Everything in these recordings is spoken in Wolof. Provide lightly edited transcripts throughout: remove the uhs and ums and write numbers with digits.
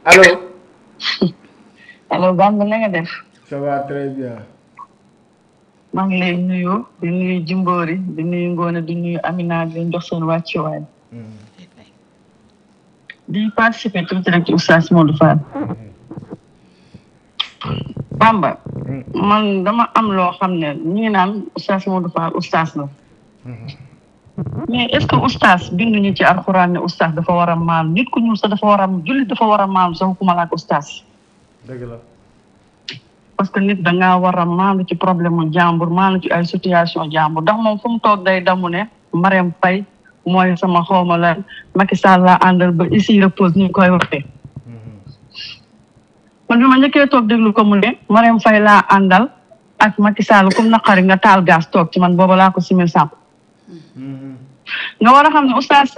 allo. allo Bamba na nga def. ça va très bien. maa ngi lay nuyu di nuyu Jimbori di nuyu Ngone di nuyu Amina di leen jox seen wàccuwaay. di participer tuuti rek ci Oustaz Modou Fall. Bamba. man dama am loo xam ne ñu ngi naan Oustaz Modou Fall Oustaz la. mais est-ce que Oustaz binduñu ci alxuraan ne Oustaz dafa war a maam nit ku ñuul sax dafa war a jullit dafa war a maam sax ku ma laak Oustaz. dëgg la. parce que nit dangaa war a maandu ci problème mu jàmbur maandu ci ay situation jàmbur ndax moom fu mu toog day damu ne Marème Faye mooy sama xawma la Macky Sall laa àndal ba ici repose ni koy waxee. man bi ma njëkkee toog déglu ko mu ne Marème Faye laa àndal ak Macky Sall comme naqari nga taal gaz toog ci man booba laa ko simil sàmp nga war a xam ne Oustaz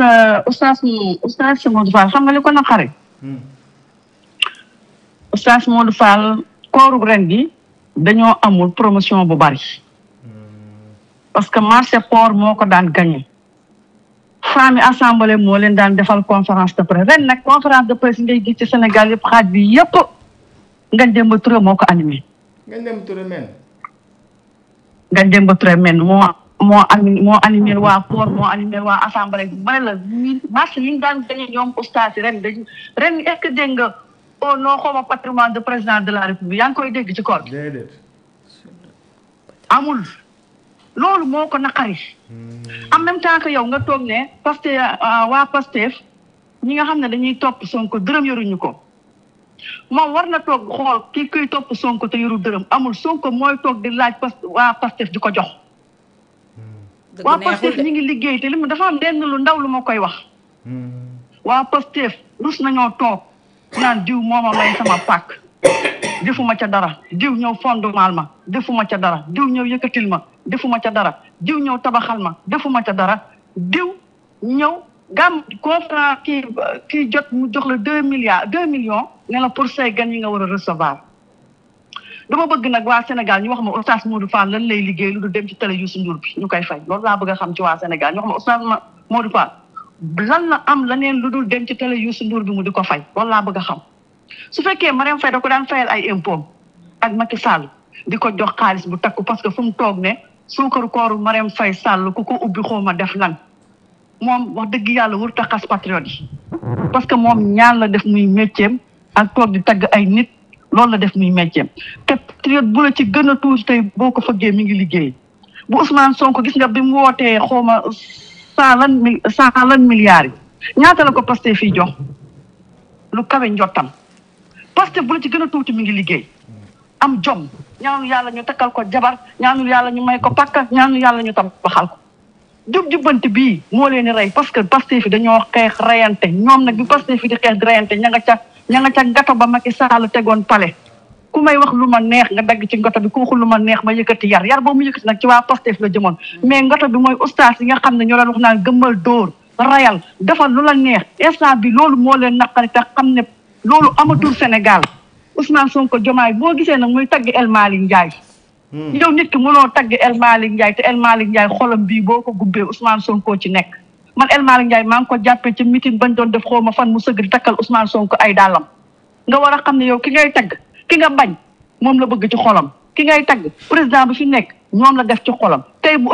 Modou Fall xam nga li ko naqari. Oustaz Modou Fall kooru ren gi dañoo amul promotion bu bari parce que marché port moo ko daan gagné femme assemblée moo leen daan defal conférence de presse ren nag conférence de presse ngay gis ci Sénégal yëpp xaaj bi yëpp Ngagne Demba Touré moo ko animé. Ngagne Demba Touré men. Ngagne Demba Touré men moo animé waa port moo animé waa assemblée bi ma ne la marché yi ñu daan gagné ñoom Oustaz yi ren est-ce que dégg nga au non xawma patrimoine de président de la république yaa ngi koy dégg ci koor déedéet. amul loolu moo ko naqari en même temps que yow nga toog ne Pastef waa Pastef ñi nga xam ne dañuy topp Sonko dërëm yoruñu ko moom war na toog xool kii kuy topp Sonko te yoru dërëm amul Sonko mooy toog di laaj waa Pastef di ko jox waa Pastef ñi ngi liggéey te li mu dafa am lenn lu ndaw lu ma koy wax waa Pastef rus nañoo toog naan diw mooma may sama pàkk defuma ca dara diw ñëw fondement ma defuma ca dara diw ñëw yëkkatil ma defuma ca dara diw ñëw tabaxal ma defuma ca dara diw ñëw gàmm conférence kii jot mu jox la 2 millions ne la pour say gan yi nga war a recevoir dama bëgg nag waa Sénégal ñu wax ma Oustaz Modou Fall lan lay liggéey lu du dem ci télé Youssou Ndour bi ñu koy fay loolu laa bëgg a xam ci waa Sénégal ñu wax ma Oustaz Modou Fall lan la am leneen lu dul dem ci télé Youssou Ndour bi mu di ko fay loolu laa bëgg a xam su fekkee Marème Faye da ko daan fayal ay impôt ak Macky Sall di ko jox xaalis bu takku parce que fu mu toog ne suukaru kooru Marème Faye Sall ku ko ubbi xaw ma def lan moom wax dëgg yàlla wurut a xas patriote yi parce que moom ñaan la def muy métier ak toog di tagg ay nit loolu la def muy métier te patriote bu la ci gën a tuuti tey boo ko fëggee mi ngi liggéey bu Ousmane Sonko gis nga bi mu wootee xaw ma 100 milliards yi ñaata la ko Pastef fii jox lu kawe njottam Pastef bu la ci gën a tuuti mi ngi liggéey am jom ñaanul yàlla ñu takkal ko jabar ñaanul yàlla ñu may ko pakka ñaanul yàlla ñu tabaxal ko jubbanti bii moo leen di rey parce que Pastef fi dañoo xeex reyante ñoom nag bi Pastef fi di xeex di reyante ña nga ca gato ba Macky Sall tegoon pale ku may wax lu ma neex nga dagg ci ngoto bi ku waxul lu ma neex ma yëkkati yar boobu mu yëkkati nag ci waa Pastef la jëmoon mais ngoto bi mooy Oustaz yi nga xam ne ñoo doon wax naan gëmmal dóor rayal defal lu la neex instant bi loolu moo leen naqari te xam ne loolu amatul Sénégal Ousmane Sonko Diomaye boo gisee nag muy tagg El Malick Ndiaye yow nit ki mënoo tagg El Malick Ndiaye te El Malick Ndiaye xolam bii boo ko gubbee Ousmane Sonko ci nekk man El Malick Ndiaye maa ngi ko jàppee ci meeting bañ doon def xaw ma fan mu sëgg di takkal Ousmane Sonko ay dàllam nga war a xam ne yow ki ngay tagg ki nga bañ moom la bëgg ci xolam ki ngay tagg président bi fi nekk ñoom la def ci xolam tey bu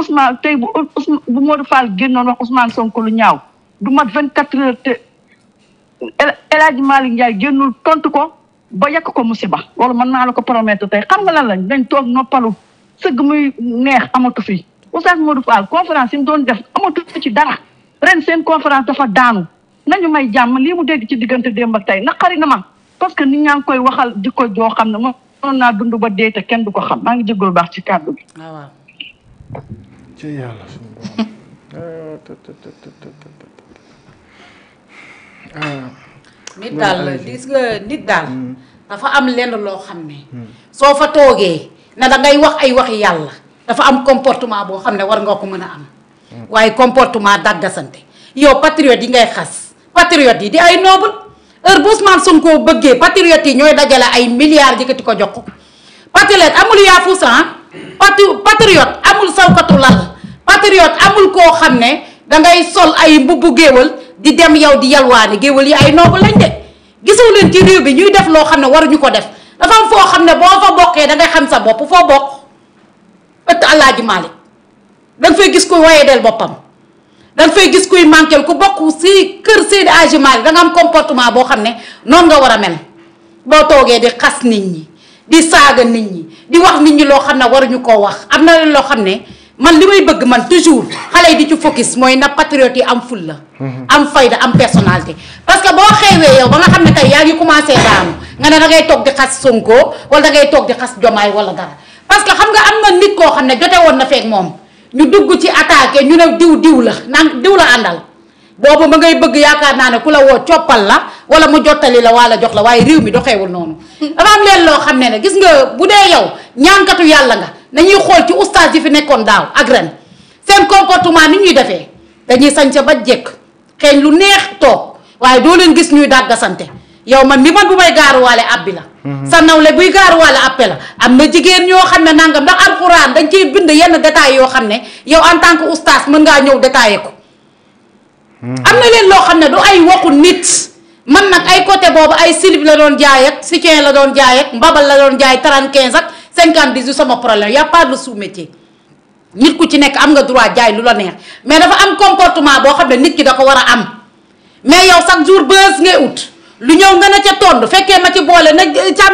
Modou Fall génnoon wax Ousmane Sonko lu ñaaw du mat 24 heures te El Hadj Malick Ndiaye génnul tontu ko ba yàq ko musiba loolu mën naa la ko promettre tey xam nga lan lañ dañ toog noppalu sëgg muy neex amatu fi Oustaz Modou Fall conférence yi mu doon def amatu ci dara ren seen conférence dafa daanu nañu may jàmm lii mu dégg ci diggante démb ak tey naqari na ma parce que nit ñaa ngi koy waxal di ko joo xam ne moom mënoon naa dund ba dee te kenn du ko xam maa ngi jégalu baax ci kàddu bi. waaw. ci yàlla nit daal gis nga nit daal dafa am lenn loo xam ne soo fa toogee ne da ngay wax ay waxi yàlla dafa am comportement boo xam ne war nga ko mën a am waaye comportement dàggasante yow patriote yi ngay xas patriote yi di ay noble heure bu Ousmane Sonko bëggee patriote yi ñooy dajale ay milliards yëkkati ko jox ko patriote amul yaafusa patriote amul sawkatu lal patriote amul koo xam ne dangay sol ay mbubbu géwal di dem yow di yalwaani géwal yi ay noobu lañ de gisoo leen ci réew bi ñuy def loo xam ne waruñu ko def dafa am foo xam ne boo fa bokkee da ngay xam sa bopp foo bokk ëtt Alaaji Maalik danga fay gis kuy waye del boppam danga fay gis kuy manquel ku bokk si kër Seydi Alaaji Maalik danga am comportement boo xam ne noonu nga war a mel boo toogee di xas nit ñi di saaga nit ñi di wax nit ñi loo xam ne waruñu koo wax am na leen loo xam ne man li may bëgg man toujours xale yi di ci focus mooy na patriote yi am fulla am fayda am personnalité parce que boo xeewee yow ba nga xam ne tey yaa ngi commencé daanu nga ne da ngay toog di xas Sonko wala da ngay toog di xas Jomaay wala dara parce que xam nga am na nit koo xam ne jote woon na feek moom ñu dugg ci attaqué ñu ne diw la naan diw la àndal boobu ma ngay bëgg yaakaar naa ne ku la woo coppal la wala mu jottali la wala jox la waaye réew mi doxeewul noonu dafa am leen loo xam ne gis nga bu dee yow ñaankatu yàlla nga nañuy xool ci oustaz yi fi nekkoon daaw ak ren seen comportement ni ñuy defee dañuy sañse ba jekk xeeñ lu neex toog waaye doo leen gis ñuy dàggasante yow man bu may gaaruwaale ab bi la sa nawle buy gaaruwaale appe la am na jigéen ñoo xam ne nangam ndax alxuraan dañ ciy bind yenn détails yoo xam ne yow en tant que oustaz mën ngaa ñëw détaillé ko am na leen loo xam ne du ay waxu nit man nag ay côté boobu ay silib la doon jaay ak soutien la doon jaay ak mbabal la doon jaay 35 ak 50 18 sama problème y a pas de sous-métier nit ku ci nekk am nga droit jaay lu la neex mais dafa am comportement boo xam ne nit ki da ko war a am mais yow chaque jour bës ngay ut lu ñëw nga na ca tond fekkee ma ci boole nag càm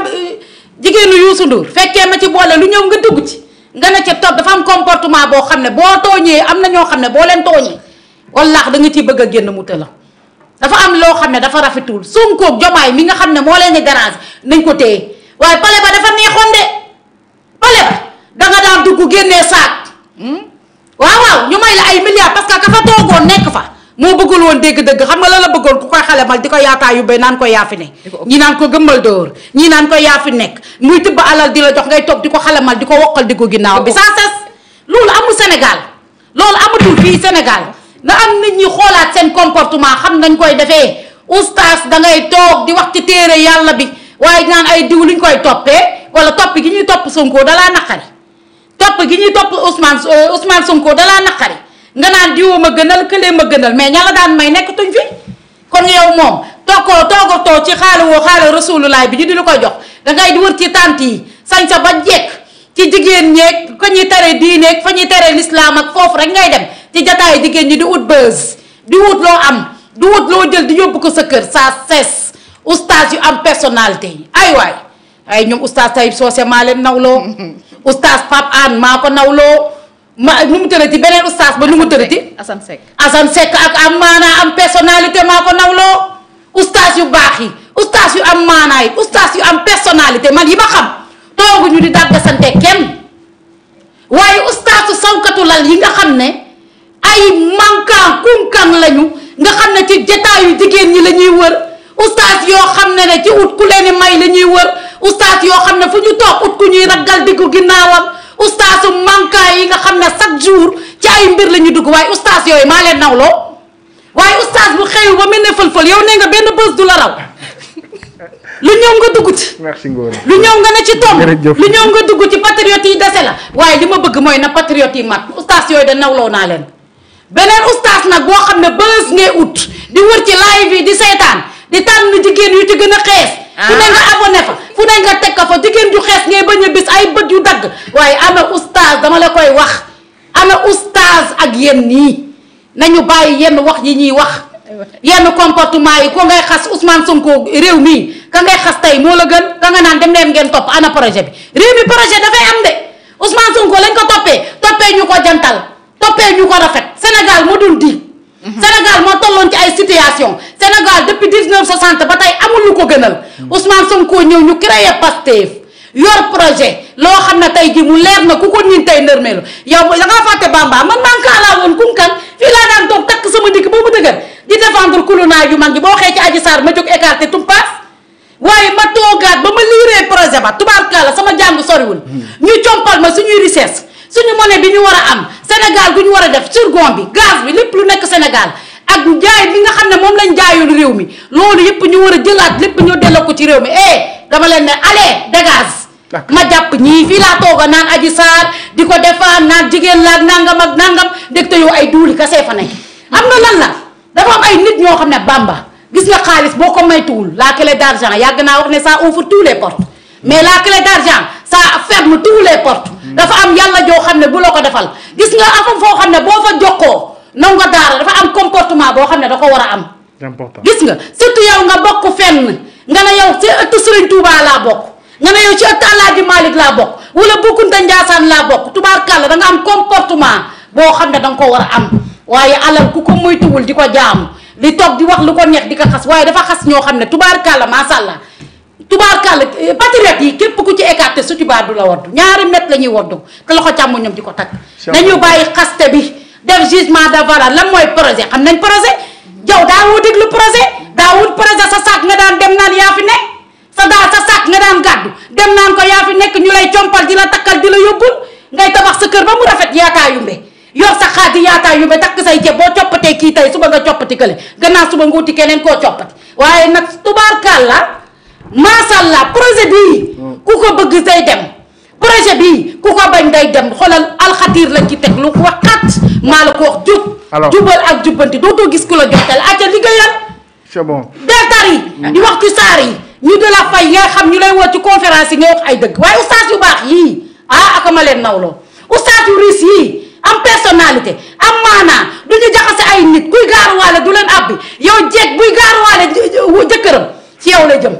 jigéenu Youssou Ndour fekkee ma ci boole lu ñëw nga dugg ci nga na ca tond dafa am comportement boo xam ne boo tooñee am na ñoo xam ne boo leen tooñee wallaax da nga ciy bëgg a génn mu tëla dafa am loo xam ne dafa rafetul Sonko Jomaay mi nga xam ne moo leen di dérange nañ ko téye waaye pale ba dafa neexoon de pale ba danga daan dugg génnee saak waaw ñu may la ay milliards parce que ka fa toogoon nekk fa moo bëggul woon dégg-dëgg xam nga la la bëggoon ku koy xale mal di ko yaataa yu bay naan ko yaa fi ne ñi naan ko gëmmal dóor ñi naan ko yaa fi nekk muy tibb alal di la jox ngay toog di ko xale mal di ko woqal di ko ginnaaw bi saa ses loolu amul Sénégal loolu amatul fii Sénégal na am nit ñi xoolaat seen comportement xam nañ koy defee oustaz dangay toog di wax ci téere yàlla bi waaye naan ay diw luñ koy toppee wala topp gi ñuy topp Sonko dalaa naqari topp gi ñuy topp Ousmane Sonko dalaa naqari nga naan diwoo ma gënal këlee ma gënal mais ña la daan may nekk tuñ fi kon yow moom toogatoo ci xaala rasulullah bi ñu di lu koy jox dangay di wër ci tànt yi sañ sa ba jekk ci jigéen ñeeg fa ñuy tere diineeg fa ñuy tere lislaam ak foofu rek ngay dem ci jataayu jigéen ñi di wut buzz di wut loo am di wut loo jël di yóbbu ko sa kër ça cesse oustaz yu am personnalité yi ay waay ay ñoom oustaz Taïb Socé maa leen nawloo oustaz Pape Anne maa ko nawloo ma nu mu tërati beneen oustaz ba nu mu tërati Assane Seck ak am maanaa am personnalité maa ko nawloo oustaz yu baax yi oustaz yu am maanaa yi oustaz yu am personnalité man yi ma xam tooguñu di dàggasante kenn waaye oustaz sawkatu lal yi nga xam ne ay mankan kunkan lañu nga xam ne ci jataayu jigéen ñi la ñuy wër oustaz yoo xam ne ci ut ku leen may la ñuy wër oustaz yoo xam ne fu ñu toog ut ku ñuy raggal diggu ginnaawam oustaz mankan yi nga xam ne chaque jour ci ay mbir la ñuy dugg waaye oustaz yooyu maa leen nawloo waaye oustaz bu xew ba mel ne fël-fël yow ne nga benn bës du la raw lu ñëw nga dugg ci lu ñëw nga ne ci tomb lu ñëw nga dugg ci patriote yi dese la waaye li ma bëgg mooy na patriote yi mat oustaz yooyu da nawloo naa leen beneen oustaz nag boo xam ne bës ngay ut di wër ci live yi di seetaan di tànn jigéen yu ci gën a xees fu ne nga abonné fa fu ne nga teg ko fa jigéen ju xees ngay bañ a bis ay bët yu dagg waaye ana oustaz dama la koy wax ana oustaz ak yéen nii nañu bàyyi yenn wax yi ñuy wax yenn comportement yi ko ngay xas Ousmane Sonko réew mii ka ngay xas tey moo la gën ka nga naan dem leen ngeen topp ana projet bi réew mi projet dafay am de Ousmane Sonko lañ ko toppee ñu ko jantal toppee ñu ko rafet Sénégal moo dul di Sénégal moo tolloon ci ay situation Sénégal depuis 1960 ba tey amul lu ko gënal Ousmane Sonko ñëw ñu créé Pastef yor projet loo xam ne tey ji mu leer na ku ko niin tey ndërmeelu yow da ngaa fàtte Bamba man maa ngi kaalaa woon kunkan fii laa daan toog takk sama dikk boobu dëgër di défendre kulunaa yu mag ji boo xëy ci Adji Sarr ma jóg écarté tumpaas waaye ma toogaat ba ma liiree projet ba tubaarkalla sama jàng soriwul ñu compal ma suñuy recherche suñu monnaie bi ñu war a am Sénégal bu ñu war a def surgon bi gaz bi lépp lu nekk Sénégal ak jaay bi nga xam ne moom lañ jaayoon réew mi loolu yëpp ñu war a jëlaat lépp ñu delloo ko ci réew mi dama leen ne allez dégage ma jàpp ñii fii laa tooga naan Adji Sarr di ko defaan naan jigéen laak nangam ak nangam dégg te yow ay duuli kasee fa nekk am na lan la dafa am ay nit ñoo xam ne Bamba gis nga xaalis boo ko maytuwul la clé d'argent yàgg naa wax ne ça ouvre tous les portes mais la clé d'argent ça ferme tous les portes dafa am yàlla joo xam ne bu la ko defal gis nga afam foo xam ne boo fa jokkoo naw nga daara dafa am comportement boo xam ne da ko war a am gis nga surtout yow nga bokk fenn nga ne yow ci ëttu Serigne Touba laa bokk nga ne yow ci ëttu Alaaji Malick laa bokk wala Boukounta Ndiassane laa bokk tubaarkàlla da nga am comportement boo xam ne da nga ko war a am waaye alal ku ko moytuwul di ko jaamu di toog di wax lu ko neex di ko xas waaye dafa xas ñoo xam ne tubaarkàlla macha allah tubaarkàlla patriote yi képp ku ci écarté su tubaab du la waddu ñaari mètre la ñuy waddu te loxo càmmo ñoom di ko takk nañu bàyyi xaste bi def jugement de valeur lan mooy projet xam nañ projet jaw daawoo déglu projet sa saak nga daan dem naan yaa fi nekk sa saak nga daan gàddu dem naan ko yaa fi nekk ñu lay compal di la takkal di la yóbbul ngay tabax sa kër ba mu rafet yaataa yumbe yor sa xaati yaataa yumbe takk say ceeb boo coppatee kii tey suba nga coppati kële gannaaw suba nga wuti keneen koo coppati waaye nag tubaarkàlla maasàllaa projet bii ku ko bëgg day dem projet bii ku ko bañ day dem xoolal alxatiir lañ ci teg lu waxat maa la ko wax jubal ak jubbanti dootoo gis ku la joxtel acca liggéeyal c'est bon deltar yi di wax ci saar yi ñu de la fay nga xam ñu lay woo ci conférence yi nga wax ay dëgg waaye ustaas yu baax yii akama leen nawloo ustaas yu riis yii am personnalité am maanaa du ñu jaxase ay nit kuy gaaruwaale du leen abbi yow jeeg buy gaaruwaale jëkkëram ci yow la jëm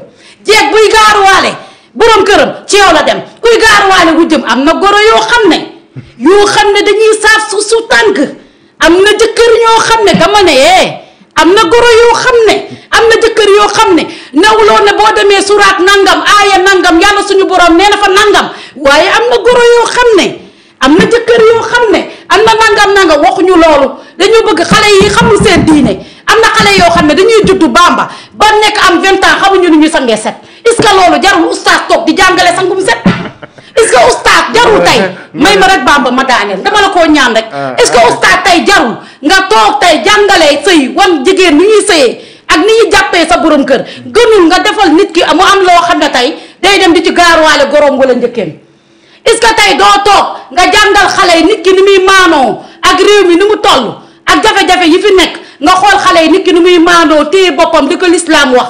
jeeg buy gaaruwaale borom këram ci yow la dem kuy gaaruwaale wu jëm am na goro yoo xam ne dañuy saaf su tànk am na jëkkër ñoo xam ne dama ne am na goro yoo xam ne am na jëkkër yoo xam ne nawloo ne boo demee suraat nangam aaya nangam yàlla suñu borom nee na fa nangam waaye am na goro yoo xam ne am na jëkkër yoo xam ne am na nangam waxuñu loolu dañoo bëgg xale yi xamul seen diine am na xale yoo xam ne dañuy juddu bamba ba nekk am 20 ans xamuñu ni ñuy sangee set est-ce que loolu jarul oustaz toog di jàngale sangum set est-ce que oustaz jarul tey may ma rek bamba ma daaneel dama la koo ñaan rek est-ce que oustaz tey jarul nga toog tey jàngalee sëy wan jigéen ni ñuy sëyee ak ni ñuy jàppee sa borom kër gënul nga defal nit ki mu am loo xam ne tey day dem di ci gaaruwaale goroom wala njëkkeen est-ce que tey doo toog nga jàngal xale yi nit ki ni muy maanoo ak réew mi ni mu toll ak jafe-jafe yi fi nekk nga xool xale yi nit ki ni muy maanoo téye boppam di ko lislaam wax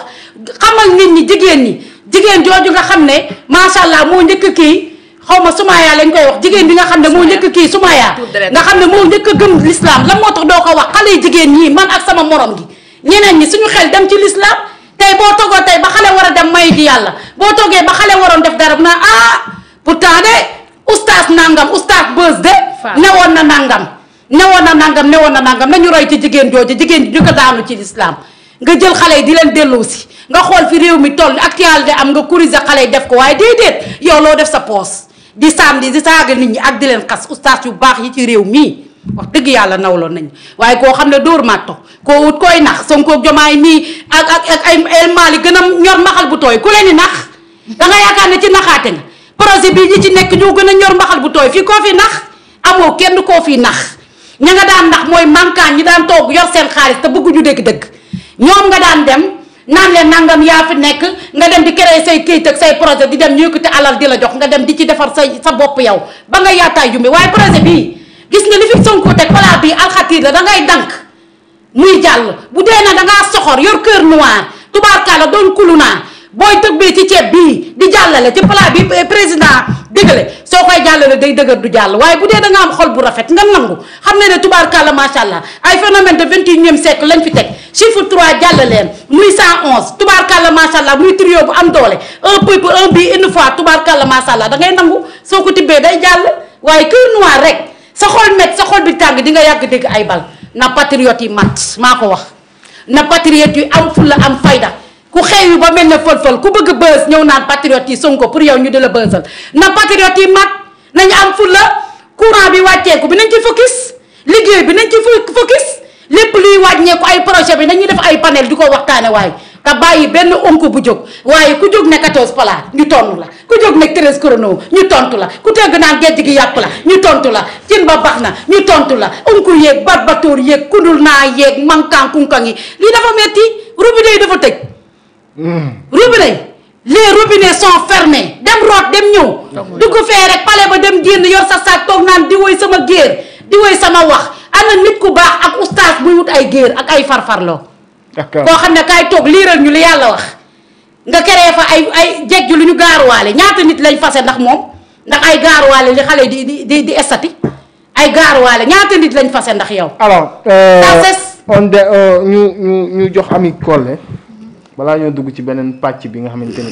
xamal nit ñi jigéen jooju nga xam ne macha allah moo njëkk kii xaw ma sumaya lañ koy wax jigéen bi nga xam ne moo njëkk kii sumaya nga xam ne moo njëkk a gëm lislaam lan moo tax doo ko wax xale yi jigéen ñii man ak sama morom gi ñeneen ñi suñu xel dem ci lislaam tey boo toggoo tey ba xale war a dem may ji yàlla boo toggee ba xale waroon def dara bu naa pourtant de oustaz nangam oustaz bës de newoon na nangam nañu roy ci jigéen jooju jigéen ji ñu ko daanu ci lislaam nga jël xale yi di leen delloo si nga xool fi réew mi toll actualité am nga corriger xale yi def ko waaye déedéet yow loo def sa poos di sànni di saaga nit ñi ak di leen xas oustaz yu baax yi ci réew mii wax dëgg yàlla nawloon nañ waaye koo xam ne dóor màtto koo ut koy nax Sonko Jomaay mii ak ay El Mali gën a ñor maxal bu tooy ku leen di nax da nga yaakaar ne ci naxaate nga projet bii ñi ci nekk ñoo gën a ñor mbaxal bu tooy fii koo fi nax amoo kenn koo fi nax ña nga daan nax mooy mankaan ñi daan toog yor seen xaalis te bëgguñu dégg-dëgg ñoom nga daan dem naan leen nangam yaa fi nekk nga dem di créer say këyit ak say projet di dem ñu yëkkati alal di la jox nga dem di ci defar sa bopp yow ba nga yaataay jumbe waaye projet bii gis nga li fi Sonko teg plat bii alxatiir la da ngay dank muy jàll bu dee na da ngaa soxor yor cœur noir tubaarkalla doon kulu naa booy tëbbee ci ceeb bii di jàllale ci plat bi président dégale soo koy jàllale day dëgër du jàll waaye bu dee da nga am xol bu rafet nga nangu xam ne ne tubaarkalla macha allah ay phénomène de 21e siècle lañ fi teg chiffre 3 jàll leen muy 111 tubaarkalla macha allah muy trio bu am doole un peuple un but une fois tubaarkalla macha allah da ngay nangu soo ko tibbee day jàll waaye cœur noir rek sa xol met sa xol bi tàng di nga yàgg dégg ay bal na patriote yi mat maa ko wax na patriote yi am fulla am fayda ku xew yi ba mel ne fël-fël ku bëgg bës ñëw naan patriote yi Sonko pour yow ñu di la bësal na patriote yi mat nañu am fulla courant bi wàcceeku bi nañ ci focus liggéey bi nañ ci focus lépp luy wàññeeku ay projet bi nañuy def ay panel di ko waxtaane waaye te bàyyi benn onko bu jóg waaye ku jóg ne 14 palaat ñu tontu la ku jóg ne 13 chrono ñu tontu la ku tegg naan gejj gi yàpp la ñu tontu la cin ba bax na ñu tontu la onko yeeg barbatoor yeeg kundul naa yeeg mankan kunkan yi lii dafa metti robinet yi dafa tëj robinet les robinets sont fermés dem root dem ñëw dugg fee rek pale ba dem génn yor sa saak toog naan di woy sama géer di woy sama wax ana nit ku baax ak oustaz buy wut ay géer ak ay farfarloo d'accord koo xam ne kaay toog liiral ñu li yàlla wax nga créé fa ay jegju lu ñu gaaruwaale ñaata nit lañ fase ndax moom ndax ay gaaruwaale li xale di estati ay gaaruwaale ñaata nit lañ fase ndax yow. alors ñu jox Ami Collé balaa ñoo dugg ci beneen pàcc bi nga xamante ne